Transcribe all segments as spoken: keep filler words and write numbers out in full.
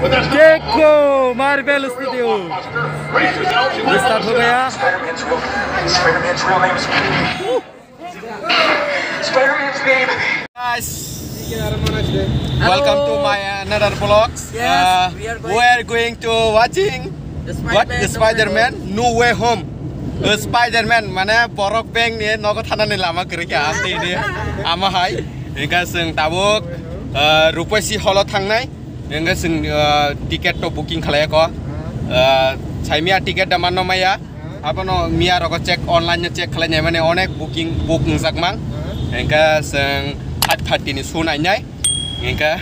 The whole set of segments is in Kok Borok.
देखो, marble studio. ये स्टार्ट हो गया। Spider-Man's real name is Spider-Man's real name is Spider-Man's name. Guys, welcome to my another vlogs. Yes, uh, we are going, we are going to watching the what? Spider-Man, the Spider-Man No Way Home. Uh, Spider-Man mane borok beng ni nogo thana ni lama kwrwi kha amtwi ni ama hai. Hingkha chwng tabuk, uh, Rupasi holo thangnai. Hingkha chwng, uh, ticket to booking khalai ko. Uh, saimia ticket da manno maya. Abono miya rogo check, online no check khalai nai mane onek booking book wngjak mang. Hingkha chwng five thirty ni show nainai. Hingkha,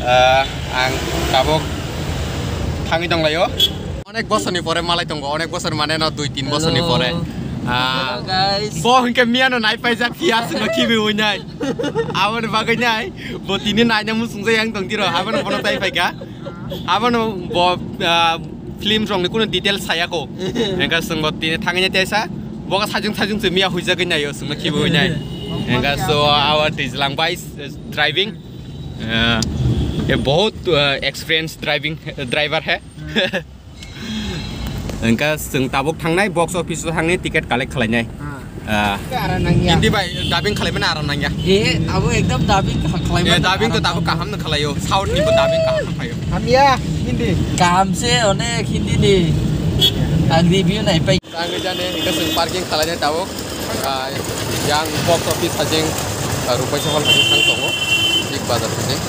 ah, ang tabuk thangwi tonglaio. Onek bosorni pore malai tongo, onek bosor mane no dui tin bosorni pore. Hello. Ah, hello, guys. Bo hingke miya no nai paijak phiya chwngno khibi wngnai. Aboni bagwi nai, bo tini naina muchungjak yang tong tiro, aboni bono tai paikha. Abono bo, ah, film rokni kuno details saya ko. Hingkha chwng bo tini thangwi nai teisa. Bo sajung sajung se miya huijagwi naio, chwngno khibi wngnai. Hingkha so our Twijlang bai, uh, driving. Uh, ये बहुत, uh, experience driving, driver है. Hingkha chwng tabuk thangnai box office o thangni ticket collect khlainai. Ah. Ah. Hindi bai dubbing khlaimani aram nangya. Eh, abo ekdom dubbing kha-, khlaimani. Eh, dubbing to aram tabuk nangya. Kaham no khlaio. South ni bo dubbing kaham no khlaio. Hamya, Hindi. Kaham se onek Hindi ni. Ang review nai pai. Ang jani hingkha chwng parking khlainai tabuk. Ah, yang box office hajing, ah, Rupaisa hall hajing thang tongo. Big Bazaar hajing.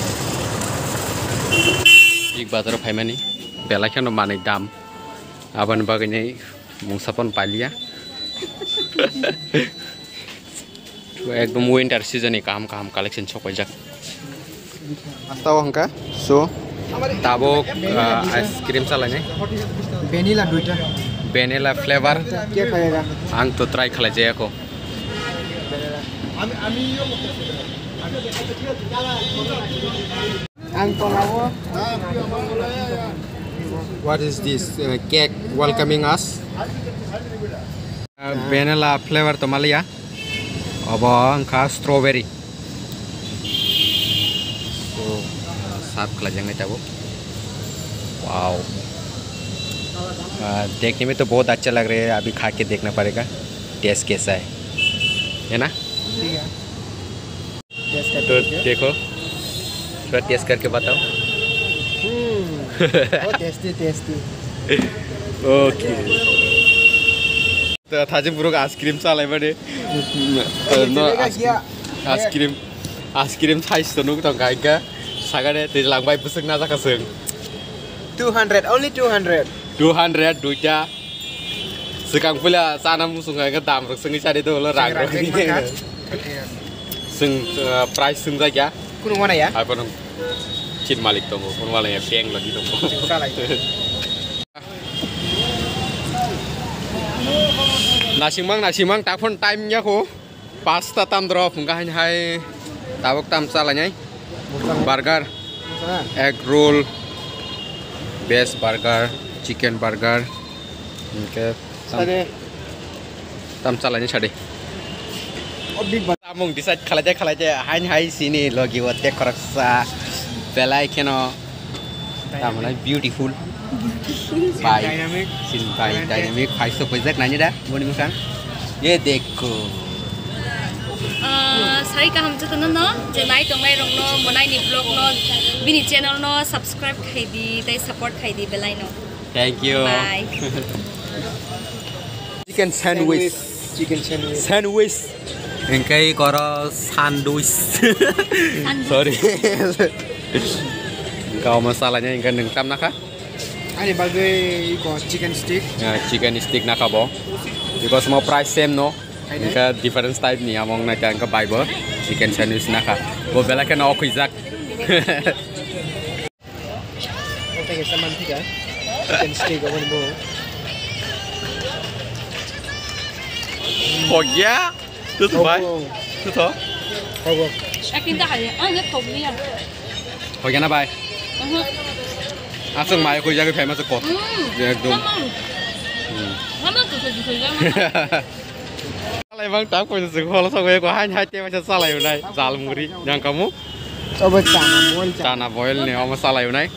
Big Bazaar phaimani. Belai kheno manwi dam. Aboni bagwi ni mungsa pon pailiya. Ekdom winter season ni kaham kaham collection sok paijak. Asta o hwnkha. So, tabuk, ah, ice cream salainai. Vanilla duita. Vanilla flavor. Ke khayega? Ang to try khalai jaya ko. Ang tolao. What is this, uh, cake welcoming us? Uh, vanilla flavor to maliya. Obo wngkha strawberry. So, uh, serve khlaijaknai tabuk. Wow. Uh, देखने में तो बहुत अच्छा लग रहा है, अभी खा के देखना पड़ेगा, taste कैसा है, है ना? Taste तो करके देखो। देखो, थोड़ा taste करके बताओ। हम्म, बहुत tasty, tasty। Okay। To thajin buruk ice cream chalai mani. No, ice cream, ice cream, ice cream size to nuk tong kaika. Sagade tei langbai bwswk na jaka swng. Two hundred, only two hundred. Two hundred duita. Swkang puila chana muchung hai khe dam rok swngwi chari do ulo rang rok. Swng, uh, price swngjakya. Kunu wana ya? Hai phano chin malik tongo, phano wala ya bank lagi tongo. Salai. Nasingmang, nasingmang, tak phano time ya ko. Pasta tam drop hwnkha haini hai tabuk tam chalainai. Burger, egg roll, veg burger, chicken burger, hwnkhe tam, tam chalainai sadi. Tamung decide khalai de khalai de haini hai sini logi o tek khoroksa belai kheno. Tamani beautiful. Bai. Dynamic. Sin bai dynamic. Bai sok paijak nani da. Boni musang. Ye dekho. Ah, sai kaham jotono no, je nai tongnai rokno, monai ni vlog no, bini channel no subscribe khai di, tei support khai di belai no. Thank you. Bye. Chicken sandwich. Sandwich. Chicken sandwich. Sandwich. Hingke koro sandwich. Sandwich. Sorry. Hingke omo salainai hingke nwng tam nakha? Ani bagwi iko chicken stick. Ya, chicken stick nakha bo. Because mo price same no. Hingke difference type ni amo wng naikha hingke bai bo chicken sandwich nakha. Bo belai kheno okhuijak. Oke, kita mantika. Chicken steak aboni bo. Pogya? Tutu bai? Obo. Tutu? Obo. Akin ta hai, ah, ya thok ni ya. Pogya na bai? Mhm. Asung mai ko jaga famous ko. Mm. Ekdom. Mama. Hmm. Mama tutu tutu ya. Salai bang tak pun sing holo sok ko hain hai te masa salai unai jal muri yang kamu. Obo chana boil, chana. Chana boil ni omo salai unai.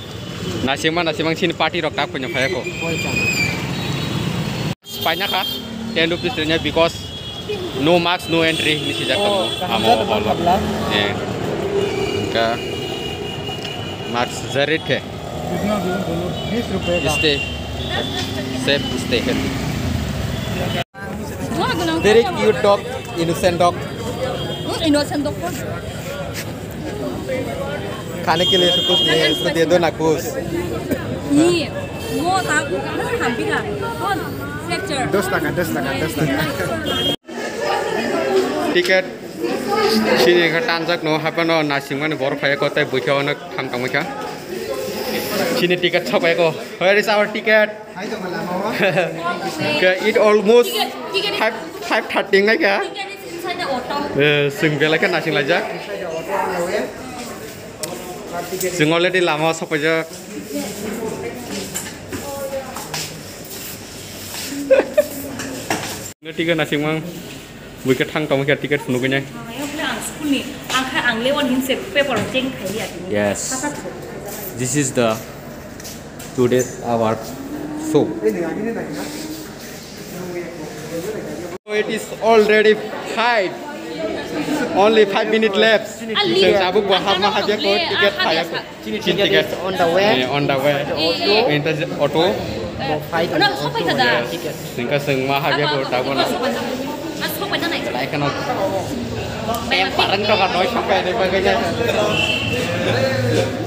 Naisingma naisingma chini party rok tak phunyo phayako. Paina kha ten rupees renya because no mask, no entry hinwi swijak tongo. Oh, kaham jat holo. Eh. Hingka mask jarit khe. Stay safe, stay healthy. Very cute dog, innocent dog. Hmm, innocent dog. खाने के लिए तो कुछ नहीं है, इसको दे दो ना कुछ। Ni, mo ta, mo ta hampi ka. Mo lecture. दस टका, दस टका, दस टका। Ticket sini khe tanjak no, haphano naisingmani borok phai ko tei buikhe ono thang tongwi kha. Sini ticket sopai ko. Where is our ticket? It almost five, five thirty ngai kha. Eh, sing belai khe naising laijak. Sing already lama sopaijak. Ticket naisingmang. Buikhe thang tongwi khe ticket phunugwi nai. Ang ayang bwle ang school ni, ang kha ang level hinse paper o change khai ya. Yes. This is the today's our show. It is already five. Only five minutes left. Chwng tabuk bo hapma habya ko ticket phaya ko. Chini ticket is on the way. Eh, on the way. Auto. Ini ta auto. Bo fight. Yes. Singka sing ma habya ko ta ko na. Lai kano. Tem parang to ka noi sampai ni bagai ya.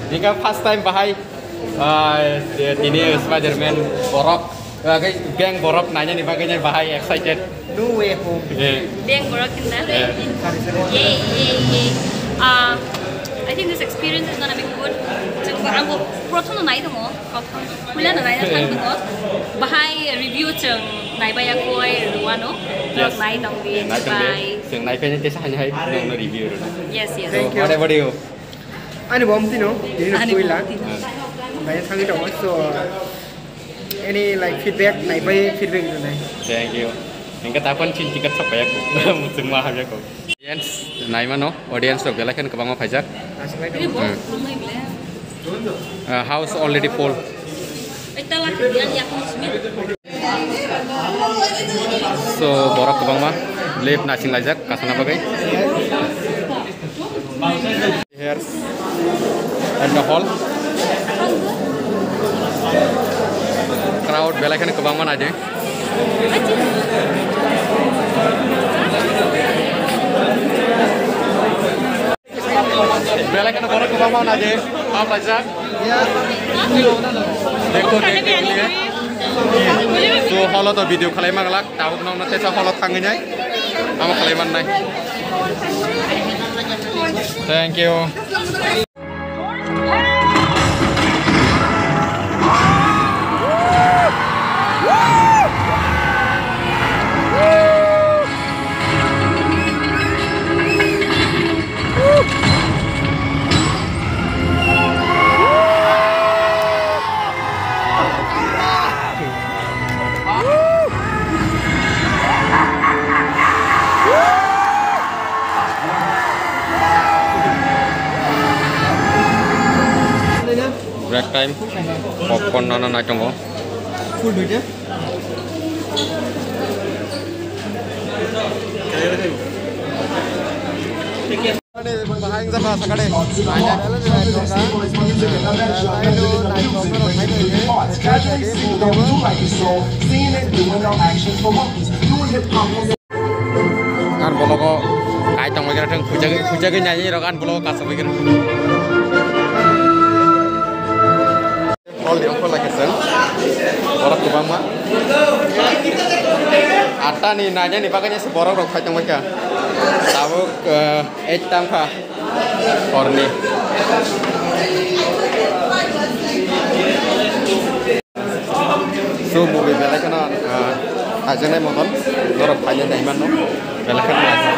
Ini kan first time bahai. Ah, tini Spider-Man borok. Bagai gang borok nanya ni bagai bahai excited. No Way Home. Yeah. Beng borok hinna. Yeah. Yay, yay, yay. Uh, I think this experience is gonna be good. Chwng bo, ang bo prothom no nai tongo, prothom. Puila no naina thang tongo. Bahai review chwng nai baya koi ruano. Yes. Nai tong di. Nai tong di. Bye. Chwng nai kanya tesa hanya hai no, no review runa. Yes, yes. So, thank you. What about you? Ani bom tino, tino puila. Ani bom tino. Nai thang tongo. So, Any, like, feedback, naipai feedback rwnai. Thank you. Hingke tapon chin ticket sapai aku. Muchung ma habya ko. Audience, naimano, audience rok belai khen kwbangma phaijak. Aswk lai tongo. Hmm. Uh, house already full. So, borok kwbangma lip nasing laijak kasana bagwi. Here at the hall. Crowd belai kheno kwbangma naidi. Belai kheno borok kwbangma naidi. Hamlaijak. Dekho, dekho, dekho. So, holo to video khalai manglak. Tabuk nokno teisa holo thangwi nai. Amo khalai mannai. Thank you. Break time, popcorn nana nai tongo. Ar bologo kai tongwi khe thang phuijagwi, phuijagwi nai rok ani bologo kasabwi khe. Hall ni ongkhor lai khe chwng borok kwbangma. Atta ni nainani bagwi se borok rok phai tongwi kha. Tabuk, eh, eight ta wngkha horni. So movie belai kheno, ah, ajak nai moton norok phainai nai mano belai kheno ajak.